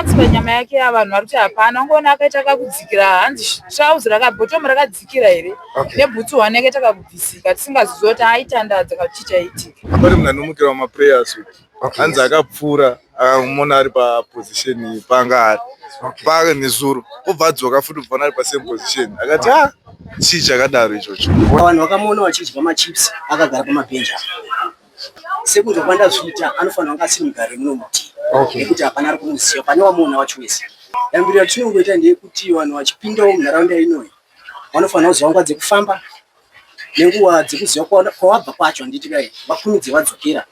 Maparts panyama yake ya vanhu vari kuti hapana. Ungoona akaita kakudzikira hanzi trouse rakabottom rakadzikira here nebhutsu one yakaita kakubvisika tisingazivi kuti aitandadza kana chii chaiitika. Pane munhu anomukira mumaprayers uku hanzi akapfuura akamona ari paposition paanga ari paa nezuro obva adzoka futi kubva ari pasame position akati a ah, chii chakadaro ichocho. Vanhu vakamuona vachidya machips akagara pamabhenji apa. Sekunzwa kwandazviita anofanira kunge asiri mugari wemuno muti nekuti hapana ari kumuziva pane wamuona wacho wese. Yambiro yatinongoita ndeyekuti vanhu vachipindawo munharaunda inoyi vanofanira kuziva nguva dzekufamba nenguva dzekuziva kwawabva kwacho handiti kai vakurumidze vadzokera.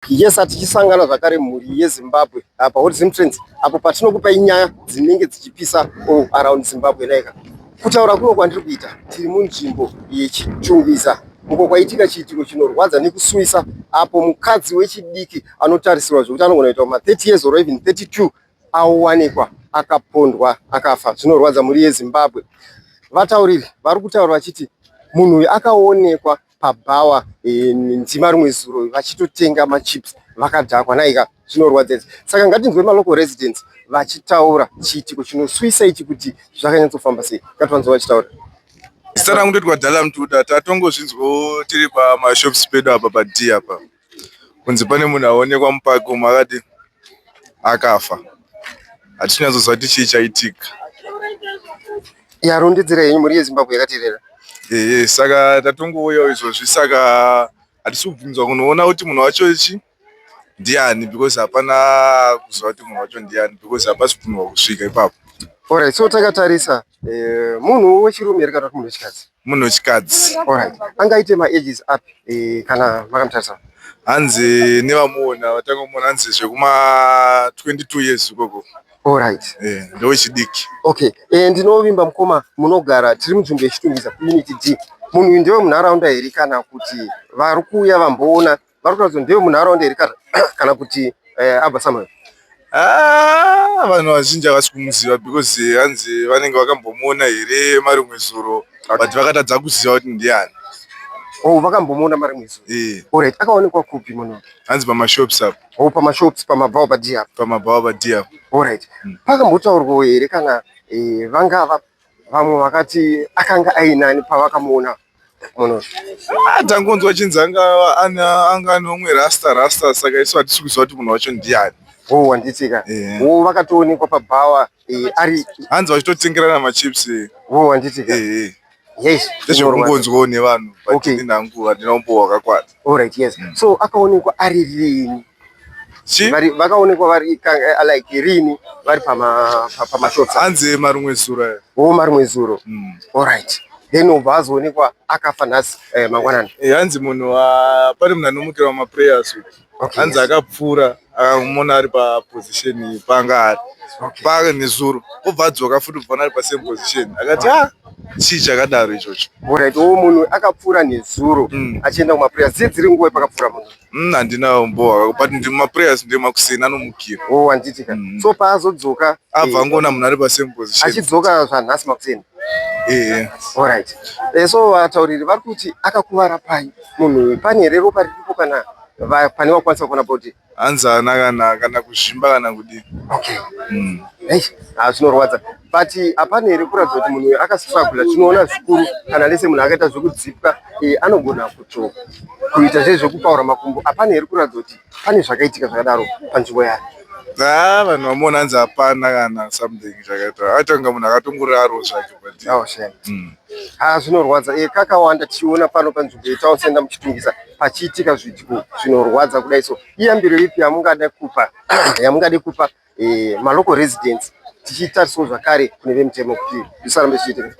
Yes, tichisangana zvakare mhuri yeZimbabwe apa Hot Zim Trends apo patinokupai nyaya dzinenge dzichipisa all around Zimbabwe naika. Kutaura kuno kwandiri kuita tiri munzvimbo yeChitungwiza uko kwaitika chiitiko chinorwadza nekusuwisa apo mukadzi wechidiki anotarisirwa zvekuti anogona kuita kuma 30 years or even 32 awanikwa akapondwa akafa. Zvinorwadza mhuri yeZimbabwe. Vatauriri vari kutaura vachiti munhu uyu akaonekwa pabhawa e, nzima rimwe zuro vachitotenga machips vakadhakwa naika zvinorwadza izvi saka ngatinzwe malocal residents vachitaura chiitiko chinoswisa ichi kuti zvakanyatsofamba sei ngativanzwe vachitaura. Zita rangu ndoitwa Dhala Mtuda tatongozvinzwawo tiri pamashops pedu apa paD apa kunzi pane munhu aonekwa mupark umu akati akafa hatichinyatsoziva kuti chii chaitika. Ya rondedzera yenyu mhuri yeZimbabwe yakaterera. Ehe saka tatongouyawo izvozvi saka hatisi kubvumidzwa kunoona kuti munhu wacho ichi ndiani because hapana kuziva kuti munhu wacho ndiani because hapasi kubvumirwa kusvika ipapo. Alright, so takatarisa eh, munhu wechirume here kana kuti munhu wechikadzi? Munhu wechikadzi. Alright, angaite maages api eh, kana makamutarisa? Hanzi nevamuona vatangomuona hanzi zvekuma 22 years ikoko. Alright. Eh, ndewechidiki. Okay. Eh, ndinovimba mukoma munogara tiri munzvimbo yeChitungwiza community D. Munhu uyu ndewe munharaunda here kana kuti vari kuuya vamboona vari kuratidza kuti ndewe munharaunda here kana, kana kuti eh, abva somewhere? Ah, vanhu vazhinji havasi kumuziva because hanzi vanenge vakambomuona here marimwe zuro but vakatadza kuziva kuti ndiani. Oh, vakambomuona marimwe zuro. Eh. Alright, akaonekwa kupi munhu? Hanzi pamashops apo. Oh, pamashops pamabhawa paD apo. Pamabhawa paD apo. Alright. Pakambotaurwawo here kana eh, vangava vamwe vakati akanga ainani pavakamuona munhu? Ah, tangonzwa chinzi anga ana anga ane umwe rasta rasta saka isu hatisi kuziva kuti munhu wacho ndiani. Oh, wanditika. Eh. Oh, vakatoonekwa pabhawa eh, ari Hanzi vachitotengerana machips. Eh, oh, wanditika. eh. Yes. Ndezvekungonzwawo nevanhu but Okay. ini hangu handina kumbohwa wakakwana. Alright, yes. So akaonekwa ari rini? Chi? Vari vakaonekwa vari like rini vari pama pamashops. Hanzi marimwe zuro aya. Oh, marimwe zuro. Alright. Then obva azoonekwa akafa nhasi eh, mangwanani. Eh, hanzi munhu ah, pane munhu anomukira mumaprayers uku. Okay, Hanzi yes. akapfuura akamona ari paposition paanga ari. Okay. Paa nezuro obva adzoka futi kubva ari pasame position akati ah chii chakadaro ichocho. Alright, oh munhu akapfuura nezuro achienda kumaprayers. Dziye dziri nguva pakapfuura munhu. Handina umbowa but ndi maprayers ndemakuseni anomukira. Oh, handiti ka. So paazodzoka abva angoona munhu ari pasame position. Achidzoka zvanhasi makuseni. Eh. Alright. So vatauriri vari kuti akakuvara pai munhu uyu pane here ropa riripo kana pane vakwanisa kuona body? Hanzi haana kana kana kuzvimba kana kudii. Okay. Hey, ah, zvinorwadza but hapana here kuratidza kuti munhu uyu akastrugula. Tinoona zvikuru kana lese munhu akaita zvekudzipwa eh, anogona kuto kuita zve zvekupaura makumbo. Hapana here kuratidza kuti pane zvakaitika zvakadaro panzvimbo yake? Ah, vanhu vamuona hanzi hapana kana something chakaita. Aita kunga munhu akatongoraro zvake but. Oh, shame. Ah, zvinorwadza. Eh, kakawanda tichiona pano panzvimbo yetown center muChitungwiza pachiitika zviitiko zvinorwadza kudai so. Iyambiro ipi yamungada kupa yamungade kupa eh, malocal residents tichitarisawo zvakare kune vemutemo kuti zvisarambe zvichiitika?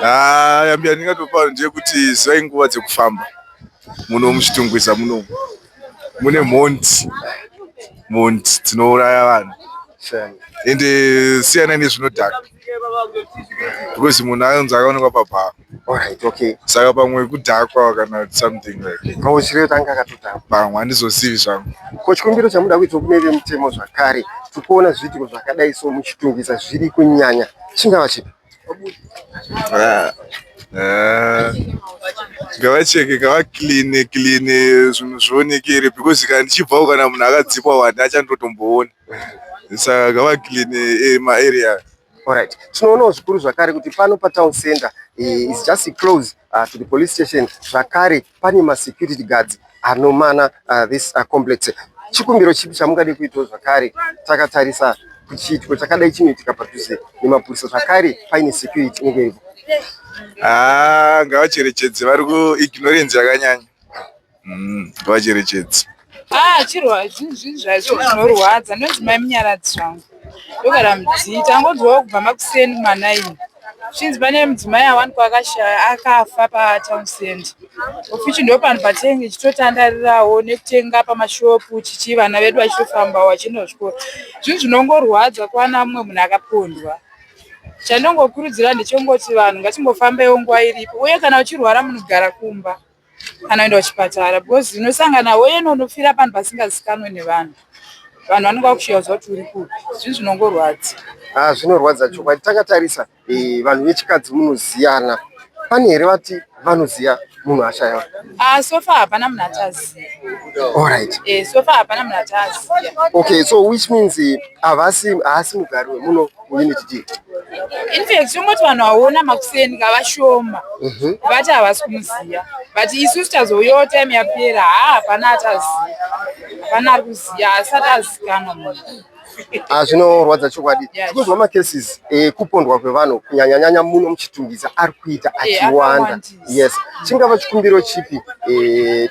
Ah, yambiro yandingatopa ndeyekuti zivai nguva dzekufamba muno muChitungwiza muno mune mhondi mhondi dzinouraya vanhu ende siyanai nezvinodhaka because munhu anonzi akaonekwa pabhawa. Alright, okay. Saka pamwe kudhakwa kana something like Mauchire kuti anga akatodhakwa. Pamwe handizozivi zvangu. Ko chikumbiro chamuda kuitwa kune vemutemo zvakare, tikuona zviitiko zvakadai so muChitungwiza zviri kunyanya, chingava chipi? Ah, ah, ngavacheke, ngavacleane cleane zvinhu zvionekere, because kana ndichibvawo, kana munhu akadzipwa wani achandotomboona, saka ngavacleane maarea. Alright. Tinoonawo zvikuru zvakare kuti pano patown center is just close to the police station. Zvakare pane masecurity guards anomana this complex. Chikumbiro chipi chamungade kuitawo zvakare takatarisa chiitiko chakadai chinoitika padhuze nemapurisa, zvakare paine security inenge iripo? Ah, ngavacherechedze, vari kuignorance yakanyanya. Ngavacherechedze. Ah, chirwa zvinhu zvaizvo zvinorwadza. Ndonzi Mai Munyaradzi zvangu, ndogara mudzii. Tangonzwawo kubva makuseni kuma9 zvinzi pane mudzimai awanikwa akashaya, akafa patown center, ofichi ndo panhu patinenge tichitotandarirawo nekutenga pamashopu chichi, vana vedu vachitofambawo vachienda kuzvikoro. Zvinhu zvinongorwadza kuwana mumwe munhu akapondwa. Chandongokurudzira ndechongoti vanhu ngatimbofambaiwo nguva iripo, uye kana uchirwara munhu gara kumba kana kuenda kuchipatara, because unosangana uye unofira panhu pasingazikanwe nevanhu. Vanhu vanenge vakushiya kuziva kuti uri kupi. Zvinhu zvinongorwadza. Ah, zvinorwadza chokwadi. Takatarisa vanhu vechikadzi munoziyana, pane here vati vanoziya munhu ashaya? Ah, so far hapana munhu ataziva. So far hapana munhu ataziva. Okay, so which means havasi, haasi mugari wemuno muUnit D? In fact tongoti vanhu vaona makuseni kavashoma, vati havasi kumuziva, but isusu tazouyawo time yapera. Haa, hapana ataziva, hapana ari kuziva, asati azikanwa munhu. Ah, zvinorwadza chokwadi. Tikunzwa macases ekupondwa kwevanhu, kunyanyanyanya muno muChitungwiza, ari kuita achiwanda. Akawandisa. Yes, chingava chikumbiro chipi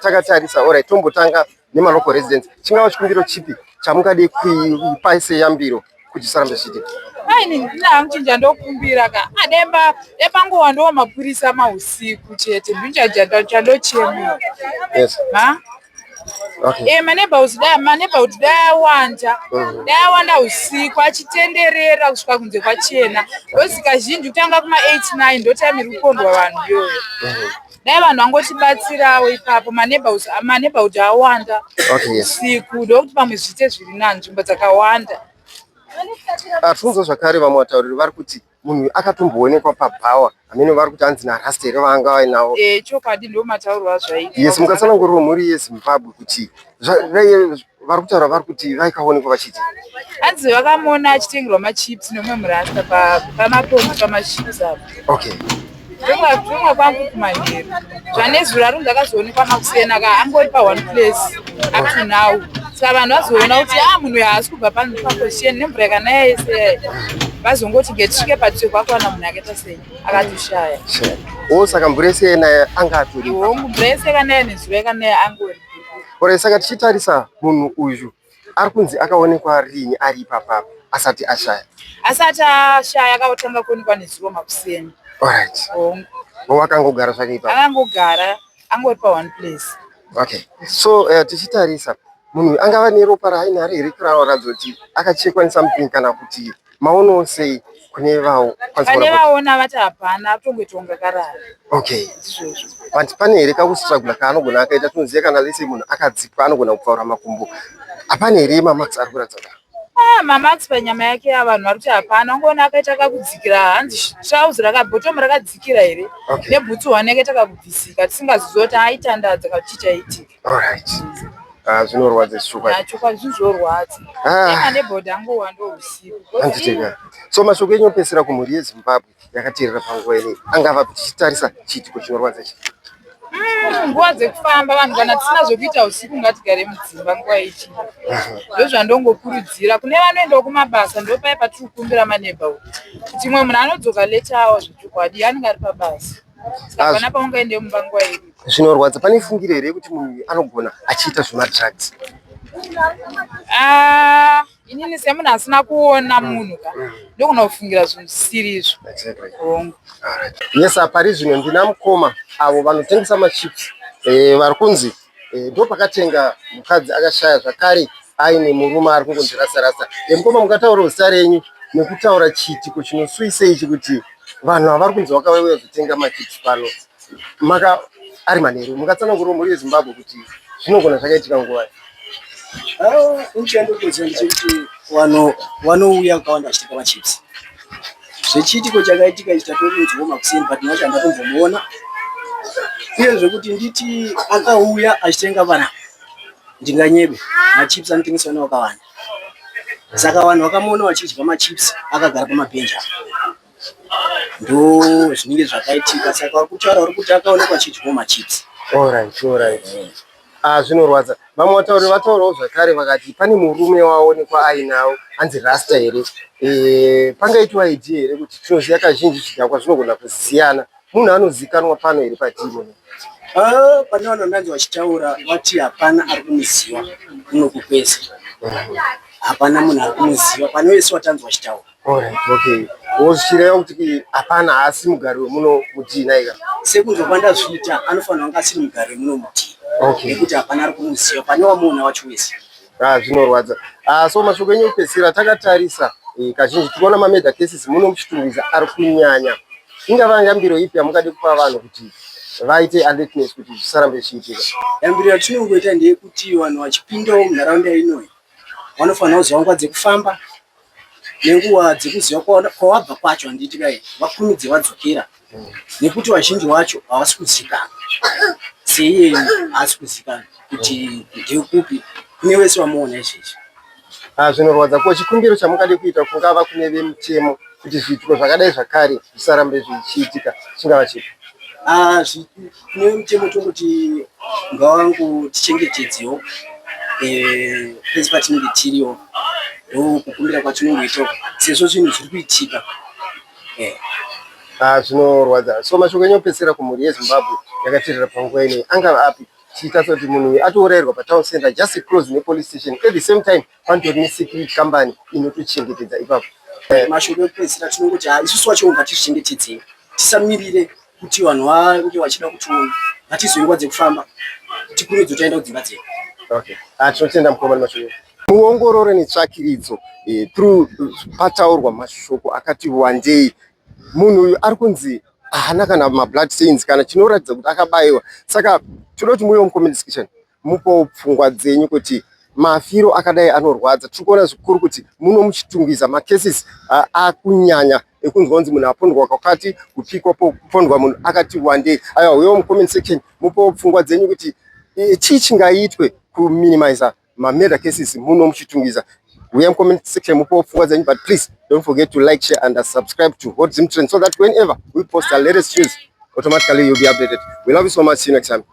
takatarisa? Alright, tombotanga nemalocal residents. Chingava chikumbiro chipi chamungade kuipa seyambiro kuti zvisarambe zvichiitika? Aini ndina chinja ndokumbira ka ademba epangowandawo mapurisa mausiku chete, ndinja chandochemera. Ha. Maneighborhoods dai, maneighborhood dai awanda, dai awanda usiku achitenderera kusvika kunze kwachena, because kazhinji kutanga kuma8 9 ndo time iri kupondwa vanhu iyoyo. Dai vanhu vangotibatsirawo ipapo, maneighborhood awanda usiku, ndokuti pamwe zviite zviri nani, nzvimbo dzakawanda. Ah, tinonzwa zvakare vamwe vatauriri vari kuti munhu akatomboonekwa pabhawa, amene vari kuti hanzi narasta here vaanga vainawo. Chokwadi, ndo matauriro azvaita. Yes, mukatsanangurira mhuri yeZimbabwe kuti vari kutaura, vari kuti vaikaonekwa vachiti Hanzi vakamuona achitengerwa machips nemumwe murasta pamapombi pamachips apo. Tomwa kwangu kumanheru zvanezuro ari kunzi akazoonekwa makuseni ka angori paone place up to now. Saka vanhu vazoona kuti a munhu uyu haasi kubva paposition nemvura yakanaya yese yaya, vazongoti ngetisvike padhuze kwakuwana munhu akaita sei, akatoshaya. O, saka mvura yese yenaye anga atori? Hongu, mvura yese yakanaya nezuro yakanaya angori. Ore, saka tichitarisa munhu uyu ari kunzi akaonekwa rini ari ipapa asati ashaya? Asati ashaya akatanga kuonekwa nezuro makuseni. Hongu. O, akangogara zvake ipapo? Akangogara, angori paone place. Okay, so tichitarisa munhu uyu angava neropa raainaro here kuratidza kuti akachekwa nesomething, kana kuti maonawo sei kune vao? Pane vaona vati hapana, atongoita kunge akarara. Izvozvo. But pane here kakustrugula kaanogona akaita? Tinoziva kana lese munhu akadzipwa anogona kupfaura makumbo. Hapana here mamarks ari kuratidza kudaro? Ah, mamarks panyama yake vanhu vari kuti hapana, wangoona akaita kakudzikira, hanzi trouser rakabottom rakadzikira here nebhutsu one yakaita kakubvisika, tisingazivi kuti aitandadza kana kuti chii chaitika. Alright. Ah, zvinorwadza chokwadi. Chokwadi, zvinhu zvorwadza. Emaneighborhood angowandawo usiku. Handiteka. So mashoko enyu opedzisira kumhuri yeZimbabwe yakateerera panguva inei angava, tichitarisa chiitiko chinorwadza ichi? Nguva dzekufamba vanhu, kana tisina zvokuita usiku, ngatigare mudzimba nguva ichi, ndozvandongokurudzira. Kune vanoendawo kumabasa, ndopai patiri kukumbira maneighborhood kuti mumwe munhu anodzoka late hour, zvechokwadi anenge ari pabasa, saka hapana paungaende mumba nguva iripo. Zvinorwadza. Pane fungiro here yekuti munhu uyu anogona achiita zvemadrugs? Ah, inini semunhu asina kuona munhu ka, ndogona kufungira zvinhu zvisiri izvo. Hongu. Yes, pari zvino ndina mukoma avo vanotengesa machips, vari kunzi ndo pakatenga mukadzi akashaya zvakare aine murume ari kungonzi rasa rasa. Mukoma, mungataurawo zita renyu nekutaura chiitiko chinosuwisa ichi, kuti vanhu ava vari kunzi vakauya kuzotenga machips pano maka ari manheru? Mungatsanangurira mhuri yeZimbabwe kuti zvinogona zvakaitika nguvai? Ini chandinoziva ndechekuti vanhu vanouya vakawanda vachitenga machips. Zvechiitiko chakaitika ichi tatorinzwawo makuseni, but wacho handatombomuona. Uye zvekuti nditi akauya achitenga panapa, ndinganyebe. Machips anotengeswa nevakawanda, saka vanhu vakamuona vachidya machips akagara pamabhenji apa, ndo zvinenge zvakaitika. Saka vari kutaura, vari kuti akaonekwa achidyawo machips. Alright. Ah, zvinorwadza. Vamwe vatauri vataurawo zvakare, vakati pane murume waonekwa ainawo, anzi rasta here? Pangaitwa idea here kuti tinoziva kazhinji zvidhakwa zvinogona kusiyana? Munhu anozikanwa pano here patiri? Ah, pane vanhu vandanzi vachitaura, vati hapana ari kumuziva kunoku kwese. Hapana munhu ari kumuziva pane wese watanzi vachitaura. Alright, okay. Wozvichireva kuti hapana, haasi mugari wemuno mudhina ika? Sekunzwa kwandazviita, anofanira kunge asiri mugari wemuno mudhina nekuti hapana ari kumuziva pane wamuona wacho wese. Ah, zvinorwadza. Ah, so mashoko enyu ekupedzisira, takatarisa kazhinji tikuona mamurder cases muno muChitungwiza ari kunyanya. Ingava yambiro ipi yamungade kupa vanhu kuti vaite alertness kuti zvisarambe zvichiitika? Yambiro yatinongoita ndeyekuti vanhu vachipindawo munharaunda inoyi vanofanira kuziva nguva dzekufamba nenguva dzekuziva kwawabva kwacho, handiti kai? Vakurumidze vadzokera nekuti vazhinji vacho havasi kuzikanwa. Seiyeyu haasi kuzikanwa kuti ndekupi kune wese wamuona izvezvi. Ah, zvinorwadza. Ko chikumbiro chamungade kuita kungava kune vemutemo kuti zviitiko zvakadai zvakare zvisarambe zvichiitika chingava chipi? Ah, kune vemutemo tongoti ngavangu tichengetedzewo pese patinenge tiriwo. Ndokukumbira kwatinongoitawo sezvo zvinhu zviri kuitika. Ah, zvinorwadza. So mashoko enyu ekupedzisira kumhuri yeZimbabwe yakateerera panguva inei angava api, tichiita sekuti munhu uyu atourayirwa patown center, just close nepolice station, at the same time panotori nesecurity company inotochengetedza ipapo? Mashoko ekupedzisira tinongoti, ha, isusu wacho ngatizvichengetedzei, tisamirire kuti vanhu vange vachida kutiona. Ngatizive nguva dzekufamba, tikurumidze taenda kudzimba dzedu. Okay. Ah, tinotenda mukoma nemashoko. Muongororo netsvakiridzo through pataurwa mashoko akati wandei. Munhu uyu ari kunzi haana kana mablood stains kana chinoratidza kuti akabayiwa. Saka toda kuti muuye mucomment section mupewo pfungwa dzenyu kuti mafiro akadai anorwadza. Tiri kuona zvikuru kuti muno muChitungwiza macases akunyanya ekunzwa kunzi munhu apondwa kwakati, kupikwa, kupondwa munhu akati wandei. Aiwa, uyewo mucomment section mupewo pfungwa dzenyu kuti chii chingaitwe kuminimiza mamurder cases muno muChitungwiza. Uya mucomment section mupewo pfungwa dzenyu, but please don't forget to like, share and subscribe to Hot Zim Trend so that whenever we post our latest news, automatically you'll be updated. We love you so much. See you next time.